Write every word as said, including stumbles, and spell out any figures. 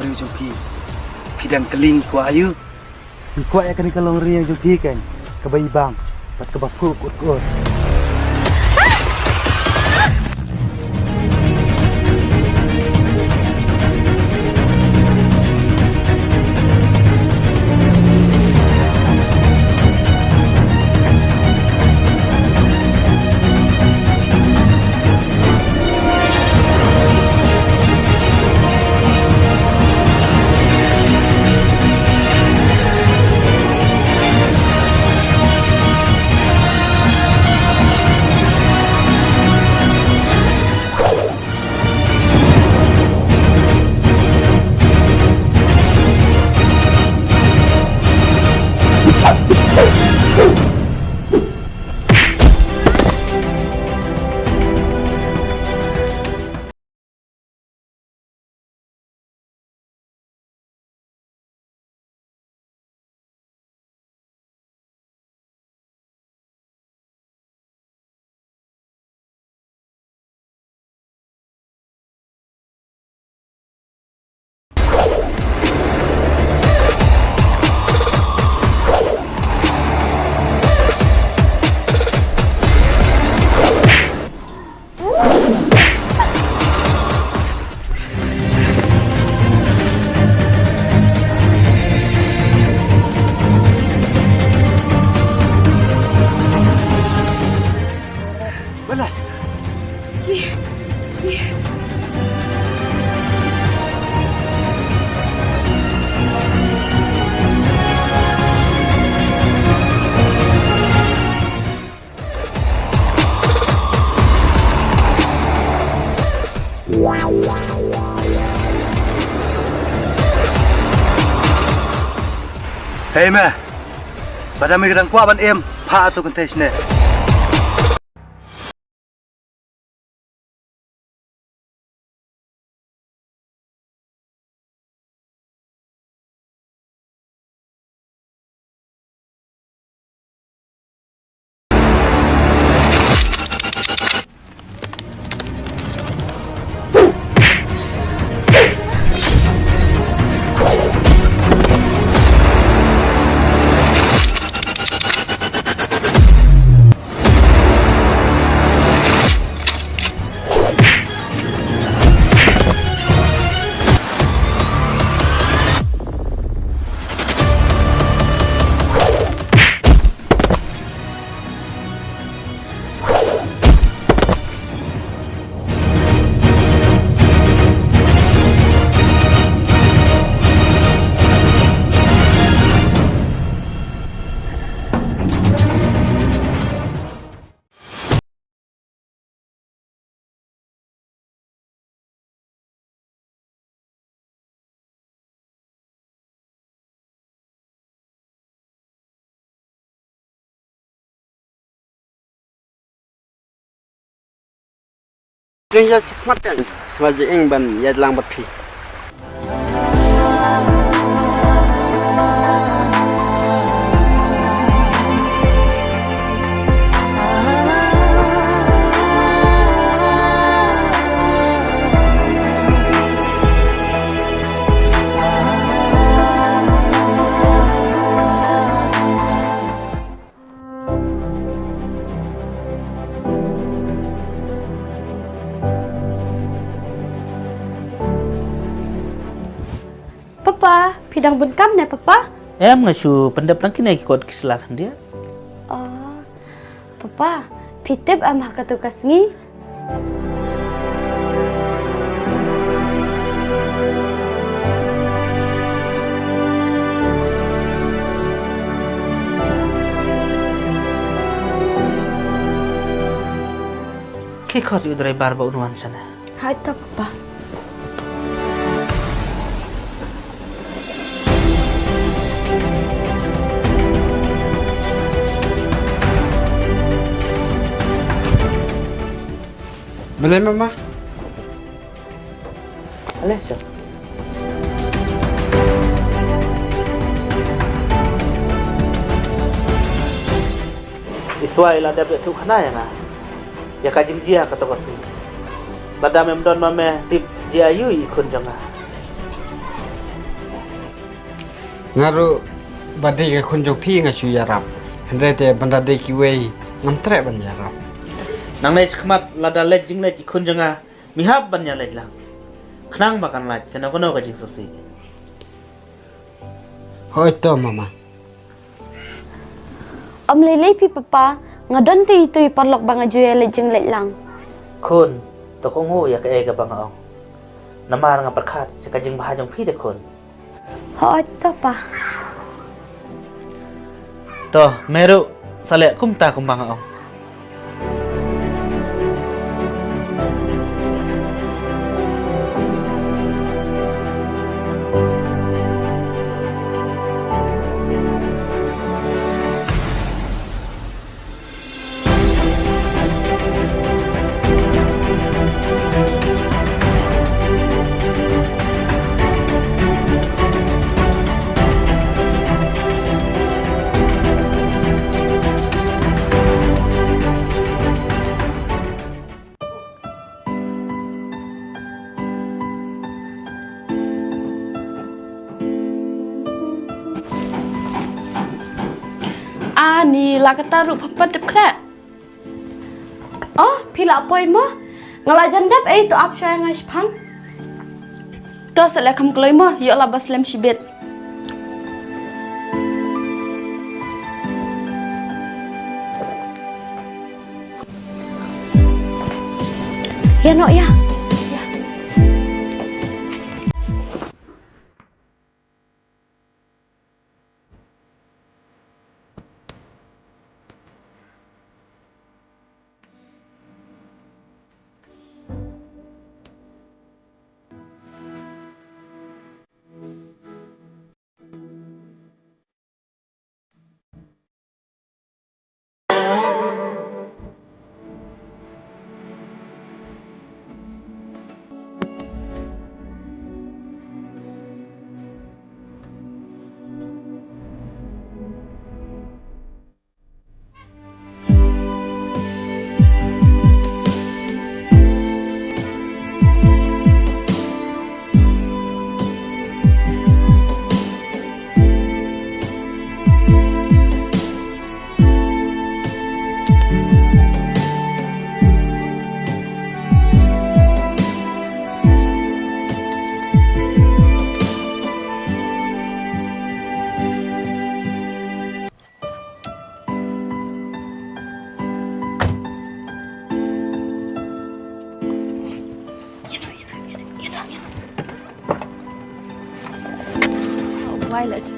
Ri jong phi. Phi dang kylli ngi kwah aïu? Ngi kwah ïa kane ka longri jong phi kan, kaba ibang bad kaba phuh kut kut. Hei me, ba da me ka dang kwah ban im, phah to kynthei shane. Jingïakhmat kan, sma jingim ban ïalang bad phi. Papa, phi dang bun kam ne, Papa? Em, nga shu pyndep tang kine ki kot ki sla khyndiat. Oh, Papa, phi tip em ha katu ka sngi? Khie khot ïa u driver ba un wan shane. Hooid to, Papa. Balei, Mama? Ale, sha. Iswa i la dep ïathuh khana ïa nga ïa ka jingjia kata ka sngi. Lada mem don ma me tip jia ïa i khun jong nga. Nga ruh ba dei ka khun jong phi nga shu ïarap. Hynrei te ban da dei kiwei ngam treh ban ïarap. Nangne shakhmat lada leit jingleit i khun jong nga, mi hap ban ïaleit lang. Khnang ba kan lait kano kano ka jingsngewsih. Hooid to mama. Ym lei lei phi papa, nga don te itu i paralok ba nga ju ïaleit jingleit lang. Khun, to kohnguh ïa kaei kaba nga ong. Namar nga pyrkhat sha ka jingbha jong phi de khun. Hooid to pa. To, me ruh sa leh kumta kumba nga ong. Ani, la kata ruh pha pat dep khreh. Oh, phi la poi mo? Nga la jan dep ei, to ap shuwa ïa nga shipang. To sa leh kham kloi mo, ïoh la ba slem shibit. Ïa noh ïa. Ïa. Violet.